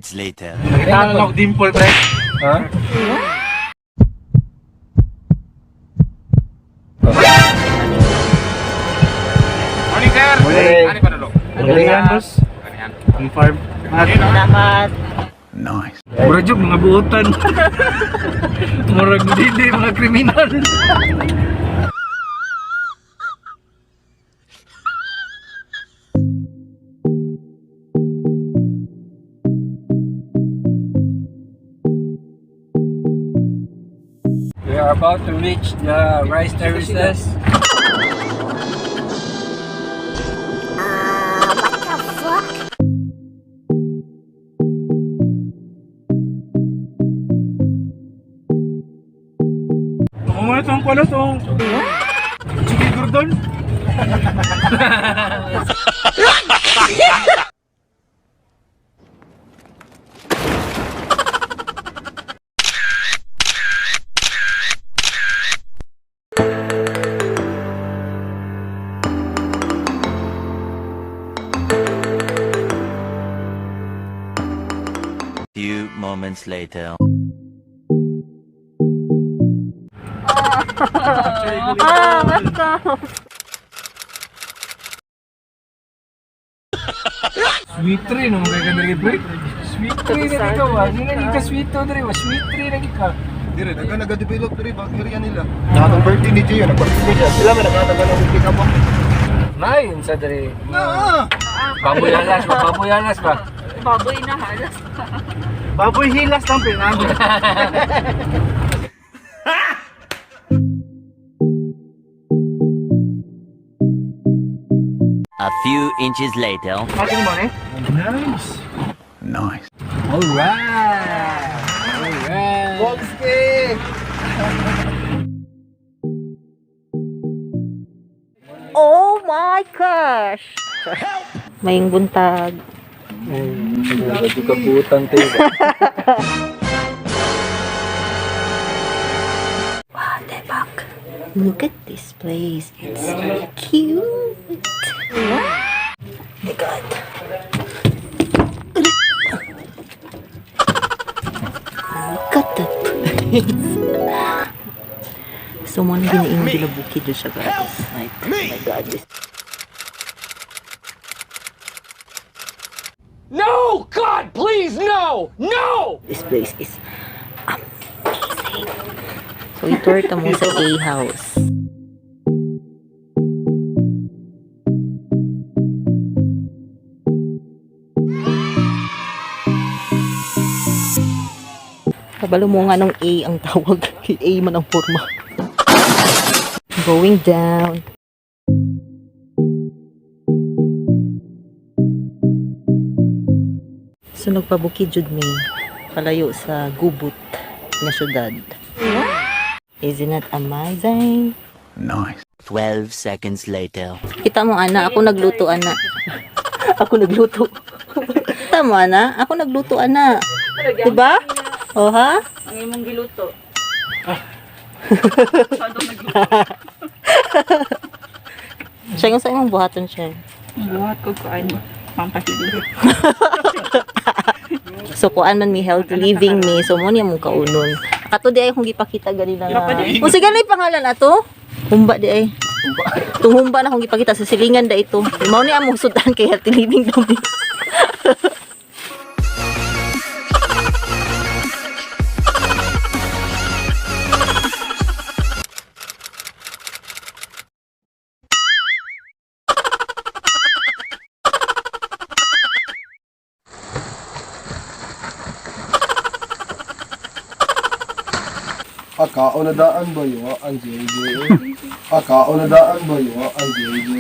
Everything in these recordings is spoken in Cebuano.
minutes later. Nakita na ako dimple, pre. Ha? Morning, sir. Morning. Ano pa nulog? Galingan, boss. Ang farm. Salamat. Murag jud mga buotan. Murag dili mga kriminal. We are about to reach the rice terraces. Tumama itong kwalo itong. Chicken Gordon. Few moments later. Ah, basta. Sweet tree no mga kadiri pre. Sweet tree na ikaw ah. Hindi na ka sweet to diri, sweet tree na ka. Dire, naga naga-develop dire bag area nila. Nakatong birthday ni Gio, nagpa-birthday siya. Sila man nagatagal ng pick up. Mayon sa diri. Na. Baboy alas ba? Baboy alas ba? Baboy na halos. Baboy hilas lang, pre. A few inches later. Akin mo, eh? Nice. Nice. Alright. Alright. Bobski! Oh my gosh! Maying buntag. Ay, kabutan tayo. What the fuck? Look at this place. It's so cute. Oh my God. Look at that place. So, mo na ginaingon nila bukid yun siya, guys. Like, oh my God. This No! God, please, no! No! This place is amazing. So, i-tour ta mo sa A house. Kabalo mo nga nung A ang tawag. A man ang forma. Going down. So nagpabukid jud mi palayo sa gubot nga syudad. Isn't it amazing? 12 seconds later. Kita mo ana, ako nagluto ana. Ako nagluto. Kita mo ana, ako nagluto ana. Diba? O ha? Ang imong giluto. Siya yung sa imong buhaton siya. Buhat ko kuan pampahili. So kuan man mi healthy living mi, so mo niya mong kaunon. Kato di ay kung gipakita ganina nga. Kung sige na pangalan ato? Humba di ay. Tung humba na kung gipakita sa silingan da ito. Mao ni among sudan kay healthy living daw mi. Akao na daan ba yo ang JJ? Akao na daan ba yo ang JJ?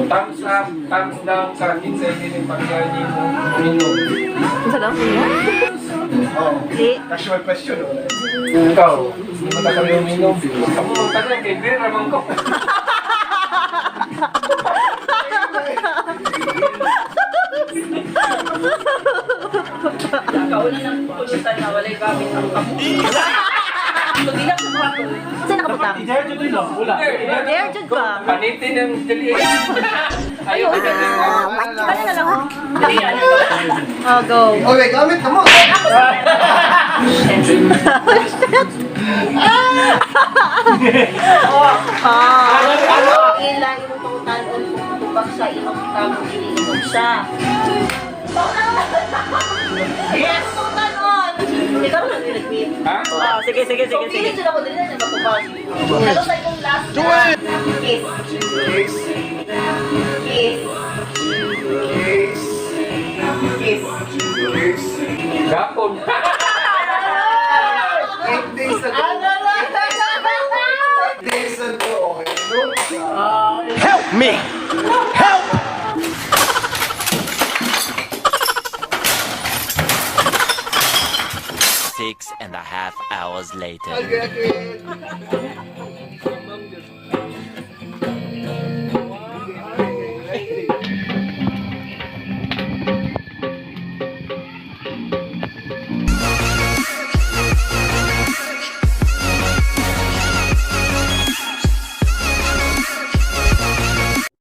Thumbs up, thumbs down sa kinsay kining pagkain mo. Minum. Unsa daw? Oh. Di. Casual question. Wala. Ikaw, hindi mo ta kami uminom. Ako, tagal kay Beer, ramang ko. Kauna ng pulutan na walay gamit ang kamo. So, di lang sa Saan nakabutang? There, jud ka. Panitin ng dali. Ayaw ka dali. Ano na lang? Oh, go. Okay, gamit na mo. Ah. Ila imong pangutanon kung tubag siya inom ka kung dili inom siya. Yes! Pangutanon! Ikaw na nag-meet. Ha? Ah, sige, sige, sige, sige. So, ako, dili na siya makubag. Ano sa imong last na kiss? Kiss. Kiss. Kiss. Kiss. Kiss. Gapon. 8 days ago. Ano na? 8 days ago. Okay. No? Help me! Help! 6.5 hours later. I'll get it.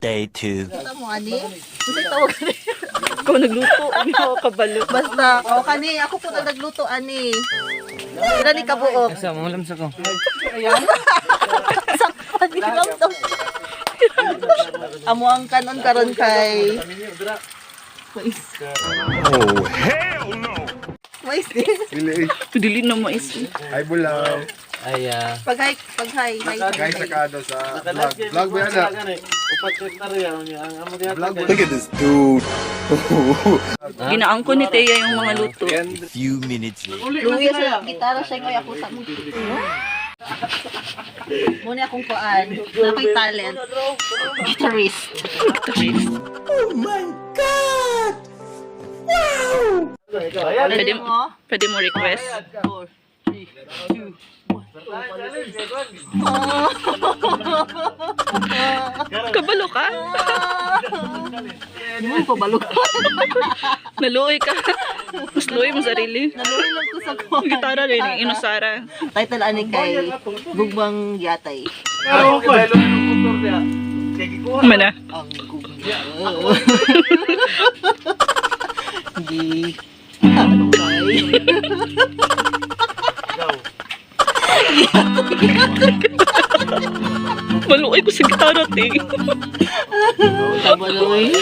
Day 2. Kita mo, ani? Unsay tawag ani? Ikaw nagluto, hindi ako kabalo. Basta, oh, kani, ako po na nagluto, ani. Pila ni kabuok. Sa mga lamsa ko. Sakpan ni Ramdam. Amo ang kanon karon kay Mais. Oh, hell no! Mais eh. Dili. Dili na mais. Ay, bulaw. Ay, ah. Pag hi, pag hi, hi. Guys, sakado sa vlog. Vlog ba yan ah? Vlog ba? Look at this dude. Ginaangko ni Thea yung mga luto. A few minutes later. Luya sa gitara siya ngoy ako sa Muna akong kuan. Nakoy talent. Guitarist. Guitarist. Pwede mo? Pwede mo request. Oh. Kabalo ka? Mo pabalo ka. Naluoy ka. Mas luoy mo sarili. Naluoy lang ko sa kuan. Gitara rin, inusara. Title ani kay Gugmang Yatay. Mana? Ang gugma. Hindi. Ano kay? Maluoy ko sa gitara, te. Kabaloy.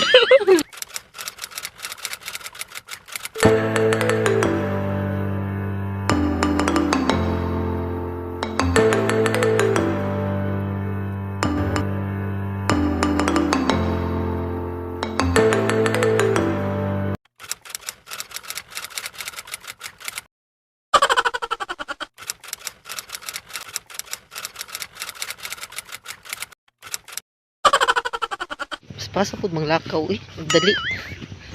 Pasa pud manglakaw eh. Dali.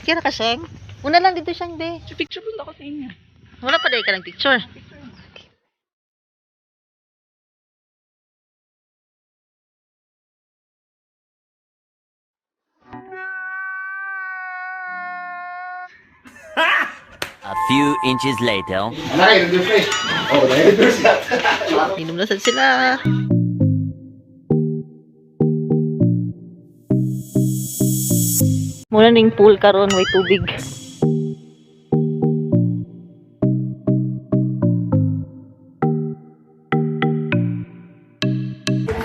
Kira ka, Sheng? Una lang dito, Sheng, be. Picture po ako sa inyo. Wala pa dahil ka ng picture. A few inches later. Anak, reduce eh. Oh, na-reduce yata. Inom na sad sila. Muna ning pool karon way tubig.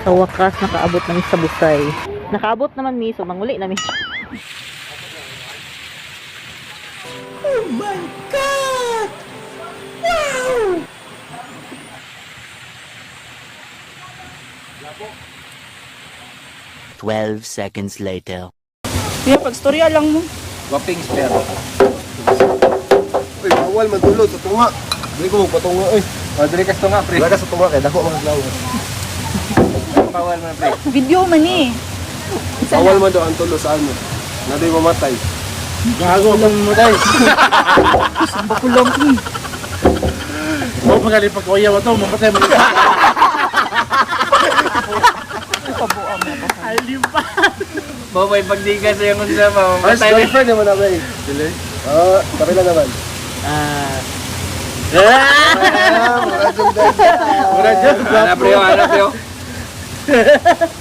Sa wakas nakaabot na mi sa Busay. Nakaabot naman mi so manguli na mi. 12 seconds later. Kuya, pag-storya lang mo. Waping spare. Uy, bawal matulog sa tunga. Dili ko magpatunga oy. Oh, dili ka sa tunga, pre. Wala ka sa tunga kay dako mga klawo. Bawal man, pre. Video man eh. Bawal man daw ang tulo sa ano. Na do'y mamatay. Gago lang mo tayo. Bakulong. Oh, magaling pag kuya mo to, mamatay mo. Babay, pagdiga sa iyong unsa ba? First Mamatay na. girlfriend naman na ba eh. Dili. Oo, kapila naman. Ah. Ah, mura dyan dahil. Wala dyan. Hanap pre, hanap pre.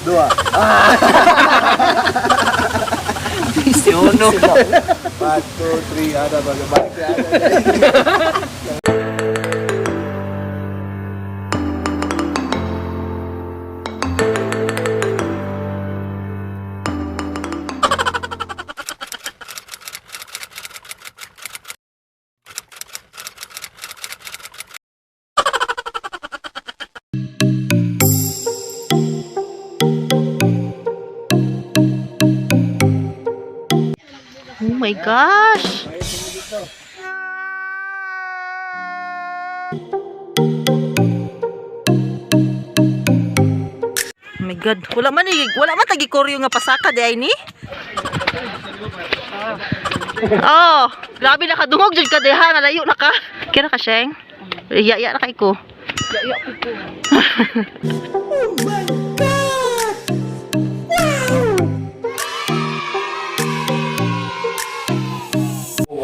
Dua. Si Uno. 1, 2, 3, ana ba? Balik si Ana. Oh my gosh! Oh my God, wala man eh, wala man tagi koryo nga pasaka di ay ni. Oh, grabe nakadungog jud ka diha, nalayo na ka. Kira ka, Sheng? Ya ya na kay ko.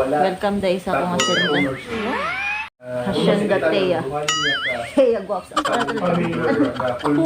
Welcome day sa akong hacienda. Hacienda Thea. Thea Guaps. Ako.